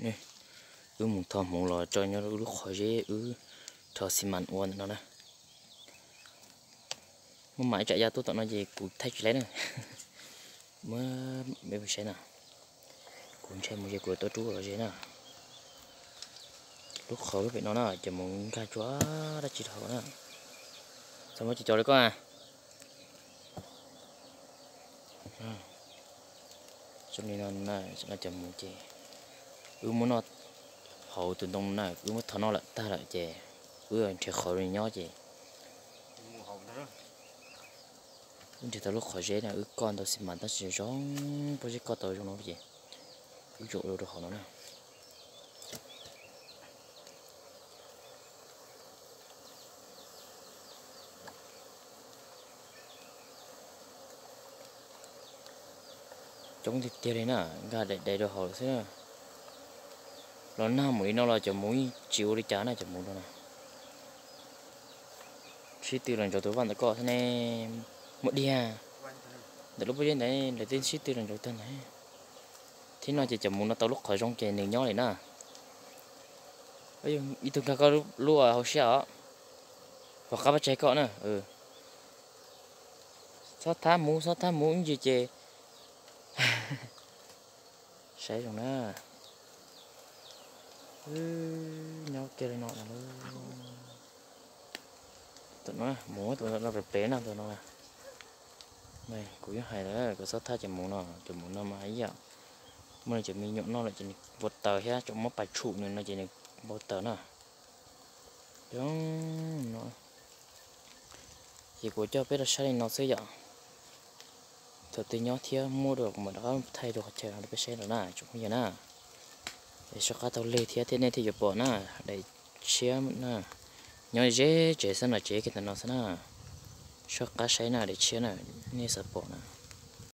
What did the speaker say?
Wb mus tho hmoov los tso nyob wb lub qhov zeb wb rho xi mas ua ntawm no na. Muaj mam ib tsam ya tuaj tom no ces kuv thaij tsis laib na. Muab peb mus saib na. Kuv ntshai mus ces kuv tuaj rub los ze na. Lub qhov lub pem no na ces mus nkag tsuag dab tsi rau hauv na. Txhob muab cov cov li koj a. Zoo li no na, no cov mus ces wb muab noj hauv tus ntoo na, wb muab thov noj lawm tag lawm ces wb nrhiav qhov nyob ces wb nrhiav tau lub qhov zeb na, wb koj ntau xi mas tab sis zoo pob zeb koj tau zoo no ces wb tsuas ua rau hauv no na. Coob tiag tiag li na, nkag daim dais rau hauv lawm xwb na. Los nag mus li no los cov mus yeej tsis ua li cas na cov mus no na. Sib tw los ntsoov tus vaj ntawm koj xwb ne, muaj diag. Ntawm lub pob zeb ntawd lawv twb sib tw los ntsoov tag ntawd. Thiab no ces cov mus no tau lub qhov zoo ces nws nyob li na. Ib tug nkag koj lub hauv siab os. Pom qab pab tsaig koj na. Txhob thab mus, txhob thab mus ib ntsis ces saib zoo na. Nyob kiag li no. Tus no mus tus no pem pem na tus no. Kuv yeej hais lawm kom txhob thab cov mus no, cov mus no mas ib yam muaj cov me nyuam noj lawm ces nws npau taws thiab, tseem muab pais tshum nws no ces nws npau taws na. Ces kuv coj peb rau saib li no xwb yom. Thaum twg nyob thiab muaj dua kuv mam rov qab thaij rau qhov chaw no rau peb saib rau na tsoom phooj ywg na. Es soj qab taug lw thiab thiab nej thiaj yuav pom na, daim tshiab na. Nyob ze tsev xwb no, tsev kiag ntawm no xwb na. Soj qab saib na, daim tshiab na, nej xav pom na.